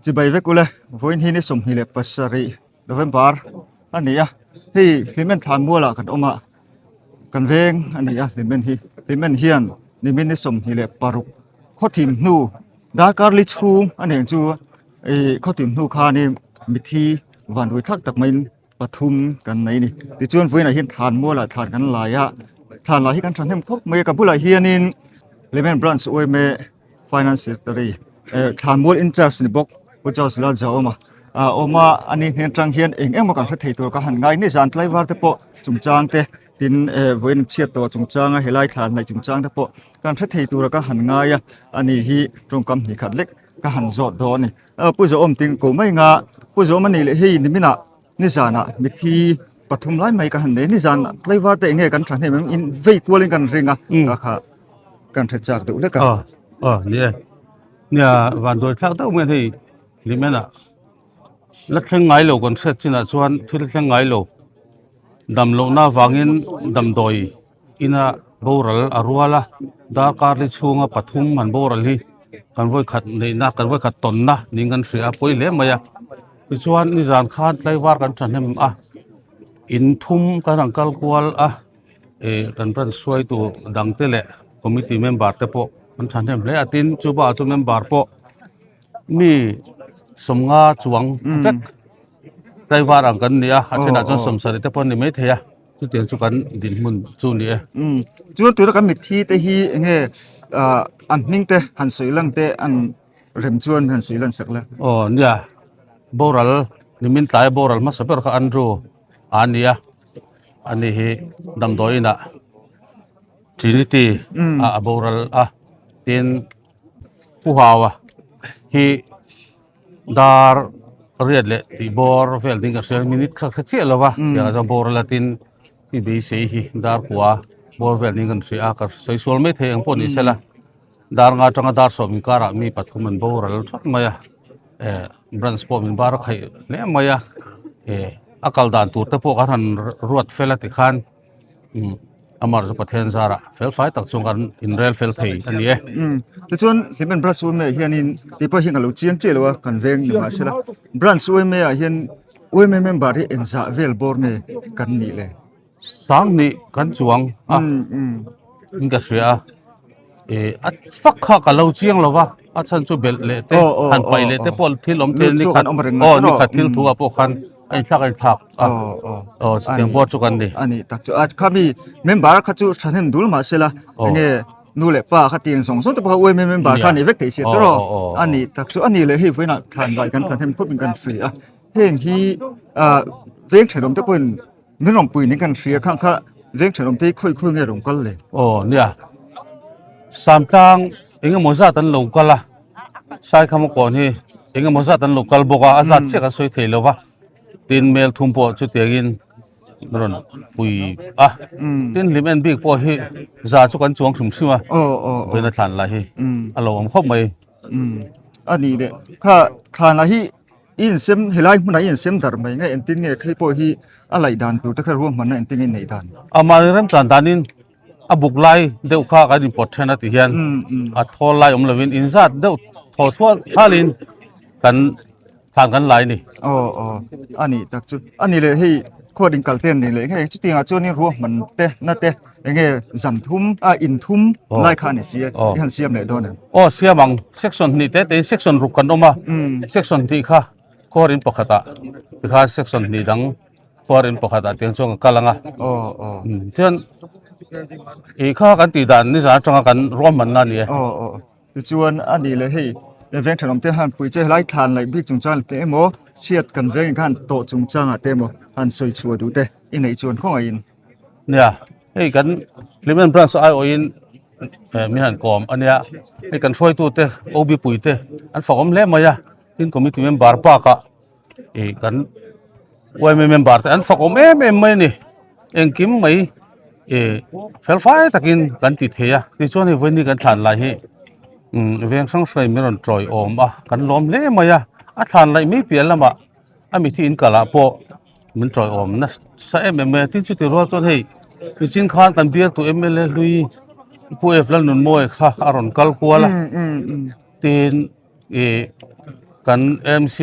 Chibai vek ule, vawiin hi ni 27 November a ni a, hei Hlimen thlan mualah kan awm a, kan veng a ni a Hlimen hi, Hlimen hian nimin ni 26 khawthim hnu darkar li chhung a nen chu ih khawthim hnu khanin mithi vanrui thlak tak maiin pathum kan nei a ni tichuan vawiinah hian thlan mualah thlan kan lai a thlan lai hi kan thahnem khawp mai a ka bulah hianin Hlimen branch yma finance secretary eh thlan mual incharge ni bawk Pu George Lalzawma ah awm a ani hnen atang hian eng emaw kan hre thei tur ka han ngai nizan tlaivar te pawh chungchang te tin eh vawiin chhiat tawh chungchang a helai thlan laih chungchang te pawh kan hre thei tura ka han ngai a ani hi tawngkam hnih khat lek ka han zawt dawn a ni. Pu Zawm ting ko mai nga Pu Zawm a nih leh hei niminah nizanah mithi pathum lai mai ka han nei nizan tlaivar te eng nge kan thahnem em in vei kualin kan ring a ka kha kan hre chak deuh hlek a. Aw aw ni e nia van dawi thlak deuh mai hei niminah la thleng ngai lo kan hriat chinah chuan thil thleng ngai lo dam lohna avangin damdawi Ina boral a rual a, darkar li chhunga pathum han boral hi kan vawikhat neihna kan vawikhat tawnna niin kan hria a pawi hle mai a. Tichuan nizan khan tlaivar kan thahnem a, in thum kan han kal kual a, ih kan branch hruaitu dangte leh committee member te pawh an thahnem hle a, tin chu bakah chuan member pawh mi sawmnga chuang vek tlaivar ang kan ni a, a thenah chuan sawmsarih te pawh an ni maithei a. Chutiang chu kan dinhmun chu ni e. Umm chuan tuna kan mitthi te hi eng nge ah an hming te han sawi lan te an rem chuan han sawi lan sak la. Aw nia boral nimin tlai boral hmasa ber kha Andrew a ni a ani hi damdawi inah Trinity ah a boral a tin Pu Haua hi Dar riat leh tih bawr vel ding ka hria minute kha hre chiah lo va tiang ah chuan bawr a la tin mi beisei hi dar kua bawr vel ding kan hria a ka sawi sual mai thei ang pawh ni sela dar nga atanga dar sawm inkarah mi pathum an boral thawt mai a eh branch pawh min bar a khaih hle mai a eh a kal dan tur te pawh kan han ruat fel a tikhan. Umm amah chu Pathian zarah fel fai tak chuan kan inrel fel thei a ni e. Umm tichuan Hlimen Branch UMA ah hianin tih pawh hi ka lo chiang chiah lo a kan veng ni mahsela Branch UMA ah hian UMA member hi engzah vel bawr nge kan nih le? Sanghnih kan chuang a in ka hria a. Eh a fak kha ka lo chiang lo va a chhan chu belh leh te han paih leh te pawh thil awm thei a ni khat aw ni khat thil thu ah pawh khan a inthlak a inthlak a aw chutiang board chu kan ni a ni tak chu a khami member kha chu thahnem dul mah sela enge nu leh pa kha tiang zawng zawng te pawh kha UMA member kha ni vek thei si tawh a ni tak chu a ni leh hei vawiinah thlan vai kan thahnem khawp in kan hria a heng hi ah veng thenawm te pawhin Min rawn pui ning kan hria khang kha veng thenawm te hi khawi khawi nge rawn kal le? Aw nia, Samtlang eng emaw zat an lo kal a, Saikhama kawn hi eng emaw zat an lo kal bawk a, a zat chiah kan sawi thei lo va, tin mel thum pawh chutiangin rawn pui a, tin hlim en bik pawh hi za chu kan chuang hrim hrim a, vawiin a thlan lai hi a lo awm khawp mai. A nih leh kha thlan lah hi I insem helai hmunah i insem darh mai nge engtin nge khei pawh hi a laih dan tur te kha ruahmanna engtin nge neih dan? A mahni remchan danin a buk lai deuh kha kan inpawt then a ti hian a thawl lai awm lovin inzat deuh thaw thual thalin kan thlan kan lai a ni. Aw aw a nih tak chu a ni leh hei khuat inkal te an ni leh nge chutiangah chuanin ruahman te na te Enge zan thum a in thum lai kha a ni si a, i han siam leh dawn em? Aw siam ang, section hnih te te section ruk kan awm a, section hnih kha khuar in pakhat ah tikhan section hnih dang khuar in pakhat ah tiang chuan ka kal ang a, chuan ih kha kan tih dan nizan atanga kan ruahmanna a ni e. Aw aw tichuan a nih leh hei veng thenawm te han pui che helai thlan laih bik chungchang te emaw chhiat kan veng in khan tawh chungchangah te emaw han sawi chhuah duh te i neih chuan khawngaihin. Nia, hei kan Hlimen Branch aiawhin mi han kawm a nia, hei kan hruaitute OB puite an fakawm hle mai a, tin committee member bakah ih kan yma member te an fakawm em em mai a ni, engkim mai ih fel fai takin kan ti thei a, tichuan hei vawiin kan thlan lai hi umm veng hrang hrangin min rawn tawiawm a, kan lawm hle mai a, a thlan laih mai piah lamah a mithi inkalh ah pawh. Min tawiawm nasa em em mai a, tin chuti rual chuan hei nichin khan kan bialtu mla hlui Pu F Lalnunmawia kha a rawn kal kual a, tin ih kan AMC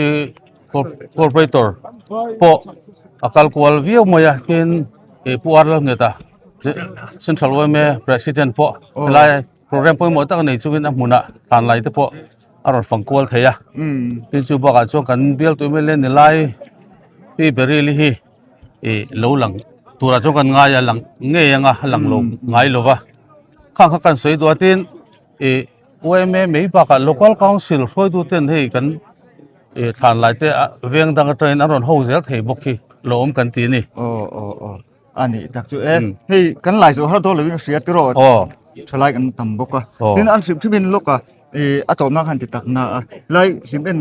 corporator pawh a kal kual viau mai a tin ih Pu Arla Ngeta Central yma President pawh helai program pawimawh tak a nei chungin a hmunah thlan lai te pawh a rawn fang kual thei a tin chu bakah chuan kan bialtu mla ni lai Pi Beryl hi ih lo lang turah chuan kan ngai a lang ngei anga a lang lo ngai lo va khang kha kan sawi duh a tin ih yma mai bakah local council hruaitu ten hei kan ih thlan lai te a veng dang atangin an rawn ho zel thei bawk hi lo awm kan ti a ni. Aw aw aw a nih tak chu e hei kan lai zawh har dawn lovin ka hria tiraw aw thalai kan tam bawk a Aw. tin an hrim hrimin lawk a ih a tawpna khan ti tak na a lai hlim en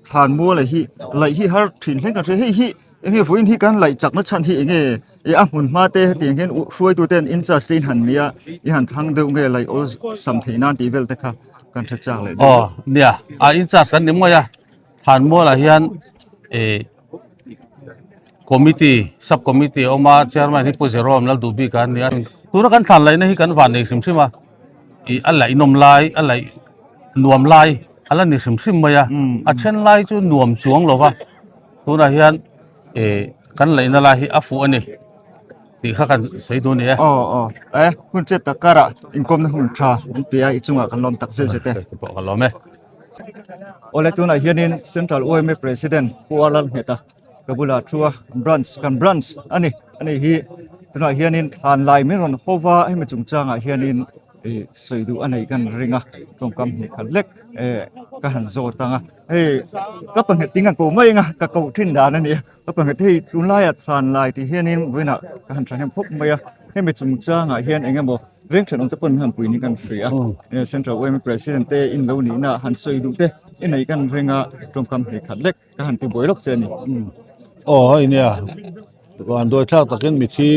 thlan mual hi laih hi har thin hle kan hria hei hi enge vawiin hi kan laih chakna chhan hi enge ih a hmun hma te hetiang hian hruaitu ten in charge te in han nia i han thlang deuh nge laih awl sam theih nan tih vel te kha kan hre chak leh aw nia a in charge kan ni mawi a thlan mualah hian ih Committee, Sub Committee a awm a, Chairman hi Pu Jerome Lalduhbik a ni a. Tuna kan thlan laihna hi kan van nei hrim hrim a, ih a laih nawm lai, a laih nuam lai a la ni hrim hrim mai a. A then lai chu nuam chuang lo va, tunah hian ih kan laihna lai hi a fuh a ni tih kha kan sawi duh a ni e. Aw aw e, hun chet tak karah inkawmna hun tha an pe a, i chungah kan lawm tak zet zet e. Pawh ka lawm e. Awle tunah hianin Central yma President Pu Arlal Ngheta ka bulah thu a branch kan branch a ni a ni hi tunah hianin thlan lai min rawn ho va hemi chungchangah hianin ih sawi duh a neih kan ring a tawngkam hnih khat lek eh ka han zawt ang a hei ka pahnih ting a ko mai ang a ka koh thin dan a ni a ka pahnih hei tunlaiah thlan lai tih hianin vawiinah ka han thahnem khawp mai a hemi chungchangah hian eng emaw Veng thenawm te pawn han pui ni kan hria a Central yma President te in lo nihna han sawi duh te i nei kan ring a tawngkam hnih khat lek ka han ti buai lawk che a ni. Aw hei nia vanduai thlak takin mithi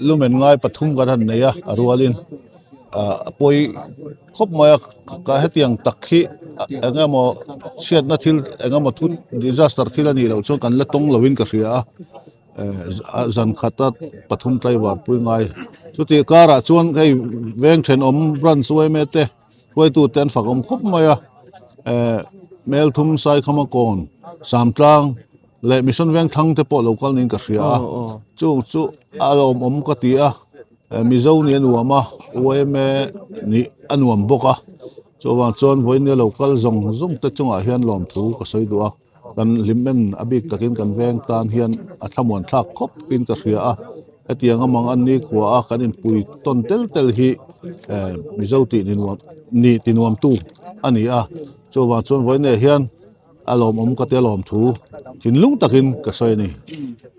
lumen ngai pathum kan han nei a a rualin ah a pawi khawp mai a ka hetiang tak hi eng emaw chhiatna thil eng emaw thut disaster thil a nih loh chuan kan la tawng lovin ka hria a. zan khata pathum tlaivar pui ngai chutih karah chuan hei veng thenawm branch yma te hruaitu te an fak awm khawp mai a eh Melthum Saikhama kawn Samtlang leh Mission Vengthlang te pawh lo kal niin ka hria a chung chu a lawmawm ka ti a Mizo nih a nuam a yma nih a nuam bawk a chuvang chuan vawiin lo kal zawng zawng te chungah hian lawmthu ka sawi duh a. Kan hlim em a bik takin kan veng tan hian a thlamuan thlak khawp in ka hria a, hetiang a mang an ni khua a kan inpui tawn tel tel hi eh Mizo tih ni nuam nih ti nuam tu a ni a, chuvang chuan vawiin hian a lawmawm ka tia lawmthu thinlung takin ka sawi a ni.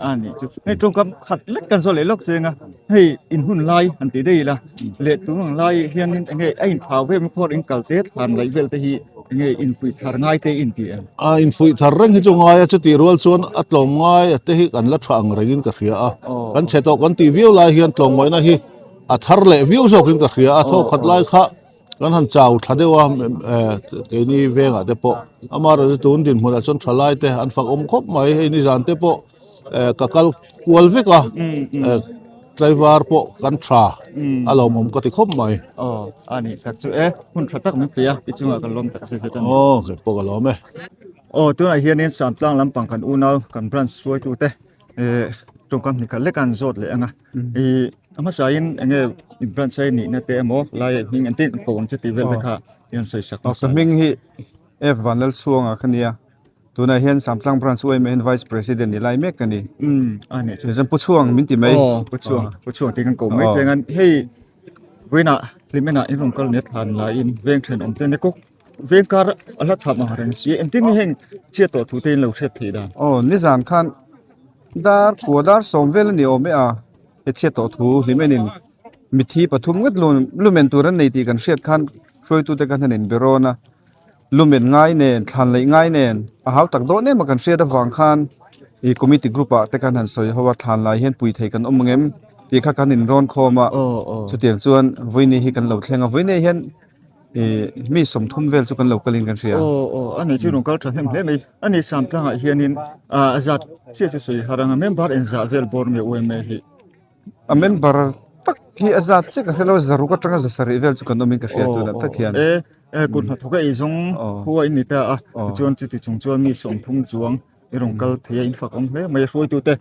A nih chu hei tawngkam khat lek kan zawh leh lawk cheng a, hei in hun lai han tih daih ila leh tun ang lai hianin eng nge a inthlau vem khawr in kal te thlan laih vel te hi eng nge infuih thar ngai te in ti em? A infuih thar reng hi chu ngai a, chutih rual chuan a tlawm ngai a te hi kan la tha ang rengin ka hria a, kan chhe tawh kan tih viau lai hian tlawmngaihna hi a thar leh viau zawkin ka hria a, thawkhat lai kha Kan han chau thla deuh a keini vengah te pawh amaherawhchu tun dinhmunah chuan thalai te an fak awm khawp mai hei nizan te pawh ka kal kual vek a tlaivar pawh kan tha a lawmawm ka ti khawp mai. Aw a nih tak chu e hun tha tak min pe a i chungah ka lawm tak zet zet a ni. Aw kei pawh ka lawm e. Aw tunah hianin Samtlang lampang kan unau kan branch hruaitute tawngkam hnih khat lek an zawt leh ang a. I a hmasain eng nge in branch a nihna te emaw lai a hming engtin ko ang che tih vel te kha i han sawi sak hmasa. Ka hming hi F Vanlalchhuanga ka nia tunah hian Samtlang branch UMA hian vice president ni lai mek ka ni. Umm a nih chu. Chuan Pu Chhuang min ti mai. Aw Pu Chhuang Pu Chhuang tih kan ko mai che ngan hei vawiinah hlimena in rawn kal nia thlan laiin veng thenawm te nia kawk veng kar a la tham ang reng si engtin nge heng chhiat tawh thu te in lo hriat theih dan. Aw nizan khan Dar kua dar sawm vel a ni awm e a, he chhiat tawh thu hlim enin mithi pathum ngawt lumen tur an nei tih kan hriat khan hruaitute khan han inbe rawn a, lumen ngai nen thlan laih ngai nen a hau tak dawn em a kan hriat avang khan ih committee group ah te khan han sawi ho a thlan lai hian pui thei kan awm ang em tih kha kan inrawn khawm a, chutiang chuan vawiini hi kan lo thleng a, vawiini hian Ih mi 30 vel chu kan lo kalin kan hria. Aw aw a nei chu rawn kal tha hnem hle mai. A ni Samtlangah hianin ah a zat chiah chu sawi har ang a member engzah vel bawr nge UMA hi? A member tak hi a zat chiah ka hre lo a zaruk atanga za sarih vel chu kan awmin ka hria tunah tak hian. E. Kut hnathawk a ei zawng khua in ni ta a, tichuan chuti chung chuan mi sawmthum chuang i rawn kal thei a, in fak awm hle mai a hruaitute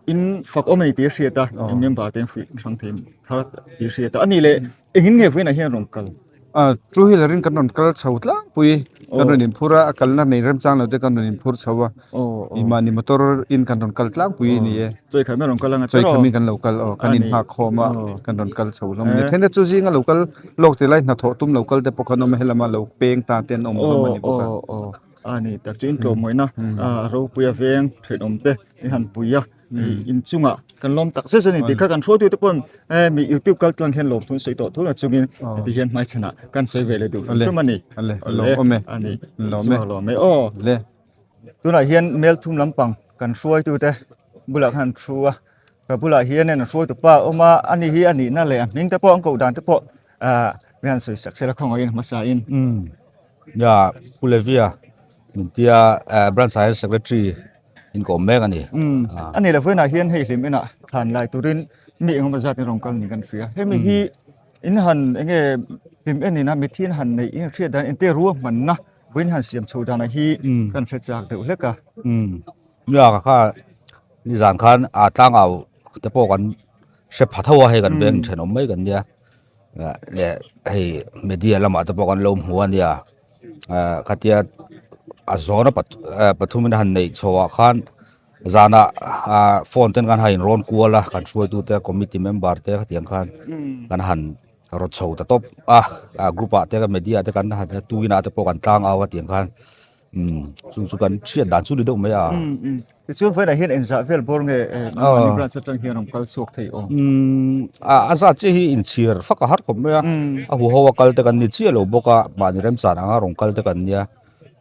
in fak awm a ni tih a hriat a, in member te an fuih hrang thei thar tih a hriat a, a nih leh engin nge vawiinah hian rawn kal? Two wheeler in kan rawn kal chho tlangpui, kan rawn inphur a, a kalna nei remchang lo te kan rawn inphur chho a, ih mahni motor in kan rawn kal tlangpui a ni e. Chawikhat mai rawn kal anga tiraw? Chawikhat mai kan lo kal aw, kan inhngak khawm a, kan rawn kal chho hlawm a ni. Then te chu zinga lo kal lawk ti lai hnathawh tum lo kal te pawh khan awm a, helama lo peng ta te an awm hlawm a ni bawk a. A ni tak chu intlawmawihna ropui a veng thenawm te i han pui a. Inchungah kan lawm tak zet zet a ni tih kha kan hruaitu te pawn mi youtube kal tlang hian lawmthun sawi tawh thul a chungin heti hian hmaichhanah kan sawi ve leh duh hrim hrim a ni. A ni inchungah lawm e aw. Tunah hian mel thum lampang kan hruaitu te bulah khan an thu a, ka bulah hian an hruaitu pa a awm a, ani hi a nihna leh a hming te pawh an koh dan te pawh mi han sawi sak sela khawngaih in hmasa in. Nia Pu Levia min tia branch ah hian secretary in ka awm mek a ni. Umm a ni lo vawiinah hian hei hlim inah thlan lai turin mi engemaw zat in rawn kal niin kan hria. Hemi hi in han enge hlim en ina mithi in han neih in hriat dan engte ruahmanna vawiin han siam chho danah hi kan hre chak deuh hlek a. Umm nia ka kha nizan khan a tlangau te pawh kan hre pha tho a hei kan veng thenawm mai kan nia. Leh hei media lamah te pawh kan lo hmu a nia ah khatia a zawna pathumin a han neih chhoh ah khan zanah ah phone ten kan han inrawn kual a kan hruaitu te committee member te khatiang khan kan han rawt chho ta tawp a ah group ah te media te kan han tuinah te pawh kan tlang au a tiang khan. Umm chu chu kan hriat dan chu ni deuh mai a. Umm umm tichuan vawiinah hian engzah vel bawr nge mahni branch atang hian rawn kal chhuak thei awm? Umm a a zat chiah hi inchhir fak a har khawp mai a, a huho a kal te kan ni chiah lo bawk a, mahni remchan anga rawn kal te kan nia,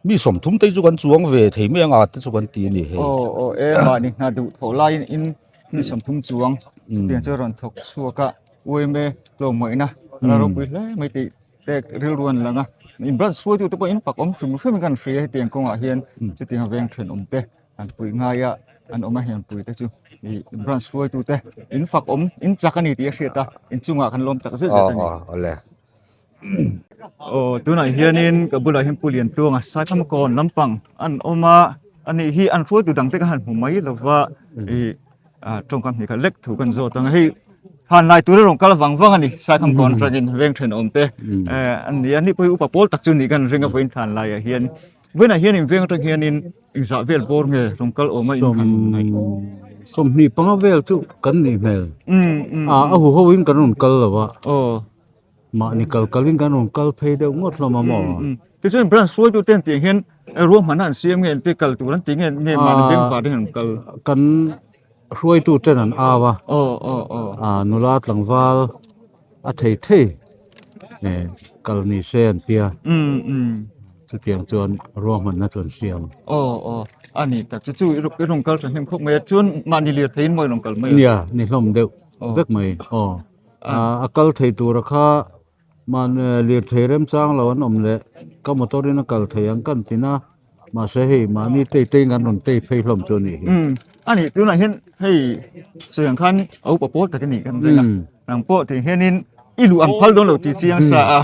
mi sawmthum te chu kan chuang ve thei mai anga te chu kan ti a ni hei. Aw aw e mahni hna duh thawh laiin in mi sawmthum chuang chutiang chu a rawn thawk chhuak a, UMA tlawmngawihna a la ropui hle mai tih. Te rilru an lang a, in branch hruaitu te pawh in fak awm hrim hrim in kan hria hetiang kawngah hian chutiang veng thenawm te an pui ngai a an awm a hian pui te chu ih branch hruaitu te in fak awm in chak a ni tih a hriat a in chungah kan lawm tak zet zet a ni. Aw tunah hianin ka bulah hian Pu Liantuanga Saikhamakawn lampang an awm a ani hi an hruaitu dang te ka han hmu mai lova ih Ah tawngkam hnih khat lek thu kan zawt ang a hei han lai tur erawh kal vang vang a ni saikham contract in veng thenawm te eh an ni a ni pawh hi upa pawl tak chu ni kan ring a vawiin thlan laiah hian vawiinah hian in veng atang hianin engzah vel bawr nge rawn kal awm a in han ngaih sawmhnih panga vel chu kan nih hmel ah a huho in kan rawn kal lo a aw Mahni kal kalin kan rawn kal phei deuh ngawt hlawm a maw? Tichuan branch hruaitu ten tih hian ruahmanna an siam nge an ti kal tur an ti nge nge mahni bengvar te hian an kal? Kan hruaitu ten an au a, nula tlangval a thei thei kal ni se an tia, chutiang chuan ruahmanna chu an siam. Aw aw a ni tak chu chu i rawn kal thahnem khawp mai a, chuan mahni lirtheiin maw i rawn kal mai a? Nia, ni hlawm deuh vek mai aw. A kal thei tura kha mahni lirthei remchang lo an awm leh ka motor in a kal thei ang kan tin a mahse hei mahni tei tei in kan rawn tei phei hlawm chu a nih hi. Umm a nih tunah hian hei sawi ang khan a upa pawl tak a nih kan ring a nang pawh tih hianin i luh ang phal dawn lo tih chiang sa a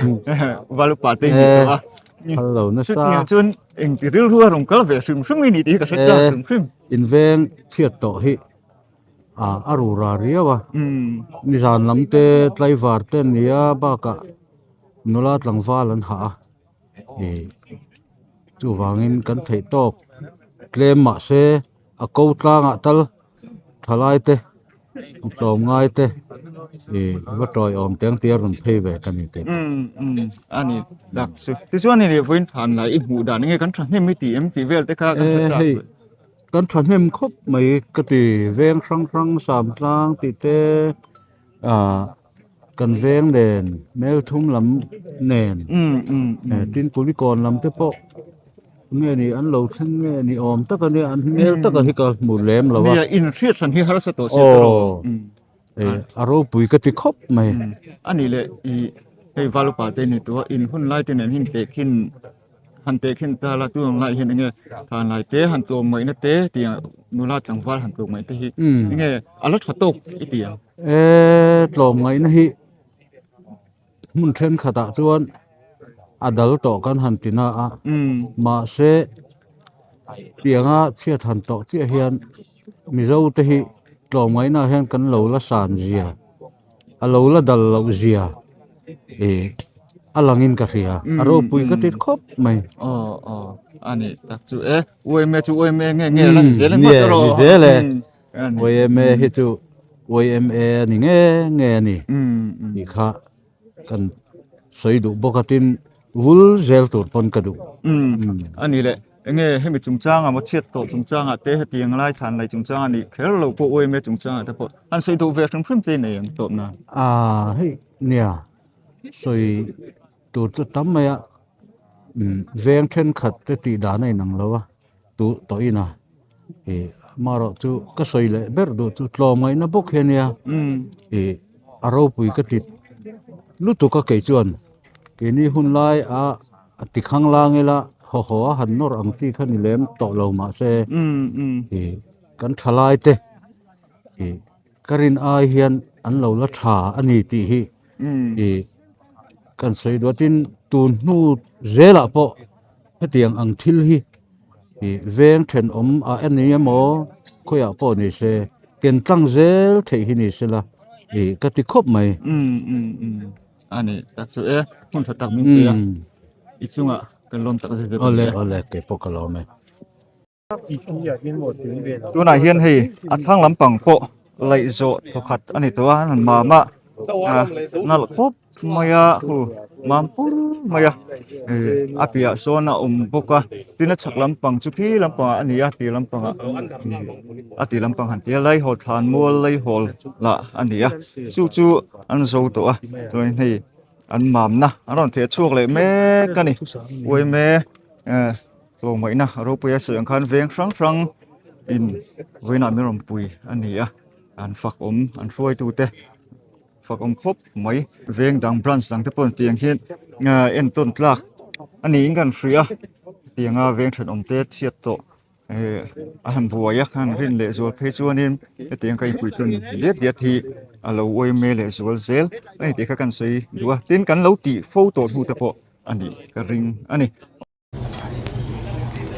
val upa te hi tawh a phal lo nasa chutiang chuan engti rilru a rawn kal ve hrim hrim nge ni tih hi ka hre chak hrim hrim. Inveng chhiat tawh hi. Ah a rura riau a nizan lam te tlaivar te an ni a bakah nula tlangval an hah a ih chuvangin kan theih tawk tlem mahse a ko tlangah tal thalai te tlawmngai te ih va tawiawm teng tia rawn phei ve ka ni tih a ni tak chu tichuan hei vawiin than lai i hmuh dan enge kan thahnem i tih em tih vel te kha kan hre chak. Kan thahnem khawp mai ka ti veng hrang hrang Samtlang tih te ah kan veng nen Melthum lam nen tin Kulikawn lam te pawh nge ni an lo thleng nge ni awm tak a nia an hmel taka hi ka hmu lem lo a. Nia inhriat hran hi harsa tawh si tawh rawh. A ropui ka ti khawp mai. A nih leh i hei Valupa te ni tawh a in hun lai te nen hin tehkhin han tehkhin ta la tu ang lai hian enge than lai te han tlawm ngaihna te tiang nula tlangval han tlawm ngaih te hi enge a la tha tawk i ti ang. E tlawm ngaihna hi hmun thenkhatah chuan. a dal tawh kan han ti na a, mahse tianga chhiat han tawh chiah hian Mizo te hi tlawmngaihna ah hian kan lo la san zia a lo la dal loh zia ih a langin ka hria a ropui ka ti khawp mai. Aw aw a ni tak chu e UMA chu UMA nge nge la ni zel engmah erawh ni zel e UMA hi chu UMA a ni nge nge a ni tih kha kan sawi duh bawk a tin vul zel tur pawn ka duh. A ni le Enge hemi chungchanga maw chhiat tawh chungchangah te hetiang lai thlan lei chungchanga nih kher lo pawh uaime chungchangah te pawh an sawi duh ve hrim hrim te nei ang tawp nan. Aaa hei nia sawi tur chu tam mai a umm veng thenkhat te tih dan a inang lo a tu tawh in a ih amaherawh chu ka sawi leh ber duh chu tlawmngaihna bawk hi a nia ih a ropui ka ti lutuk a kei chuan keini hun lai a. A ti khang lang ila haw haw a han nawr ang chi kha ni lem tawh lo mahse ih kan tha lai te ih ka rin ai hian an lo la tha a ni tih hi ih kan sawi duatin tun hnu zelah pawh hetiang ang thil hi ih veng thenawm ah a ni emaw khawiah pawh ni se ken tlang zel theih hi ni sela ih ka ti khawp mai. A ni tak chu e hmun tha tak min pe a i chungah kan lawm tak zet zet Awle awle kei pawh ka lawm e. Tunah hian hei a thlang lampang pawh laih zawh thawkhat a ni tawh a an mam a nalh khawp mai a hu mam pur mai a a piah sawn a awm bawk a tin a chhak lampang chu khi lampangah a ni a tir lampangah a ti lampang han tia laihawl thlan mual laihawl lah a ni a chu chu. an zo tawh a chuanin hei an mamna an rawn theh chhuak leh mek a ni uaime eh tlawmngaihna a ropui a sawi ang khan veng hrang hrang in vawiinah min rawn pui a ni a an fak awm an hruaitu te fak awm khawp mai veng dang branch dang te pawh tiang hian eh entawn tlak a niin kan hria tianga veng thenawm te chhiat tawh. Eh a han buai a khan rin leh zual phei chuanin hetiang ka inpui tun diat diat hi a lo uai mai leh zual zel a ni tih kha kan sawi duh a tin kan lo tih fo tawh hnu te pawh a nih ka ring a ni.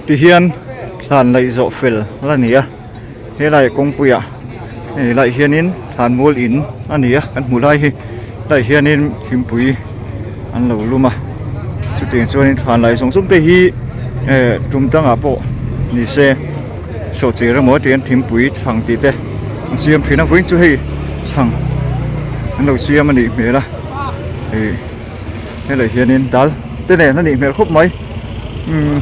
Tihian thlan laih zawh fel la ni a helai kawngpuiah hei lai hianin thlan mual in a ni a kan hmuh lai hi lai hianin thingpui an lo lum a chutiang chuanin thlan lai zawng zawng te hi eh tum dangah pawh ni se sawhchir emaw tiin thingpui chhang tih te an siam thin a vawiin chu hei chhang an lo siam a nih hmel a ih helai hianin dal te nen a nih hmel khawp mai umm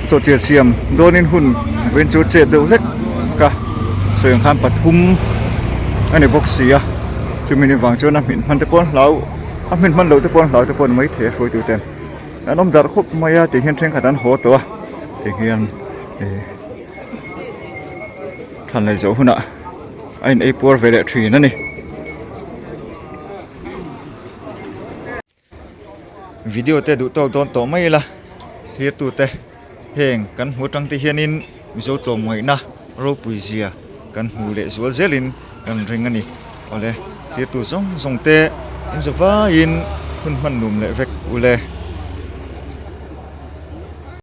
sawhchir siam dawnin hun vawiin chu chet deuh hlek ka sawi ang khan pathum a ni bawk si a chumi ni vang chuan a hmin hman te pawh an hlau a hmin hman loh te pawh an hlau te pawh a ni maithei a hruaitu ten an awm darh khawp mai a tih hian thenkhat an haw tawh a ti hian ih thlan leh zawh hunah a in ei puar ve leh thin a ni. Video te duh tawk dawn tawh mai ila thlir te heng kan hmu atang te hianin Mizo tlawmngaihna ropui zia kan hmu leh zual zelin kan ring a ni. Awle thlir tu zawng zawng te in za vaiin hun hman nuam leh vek ule.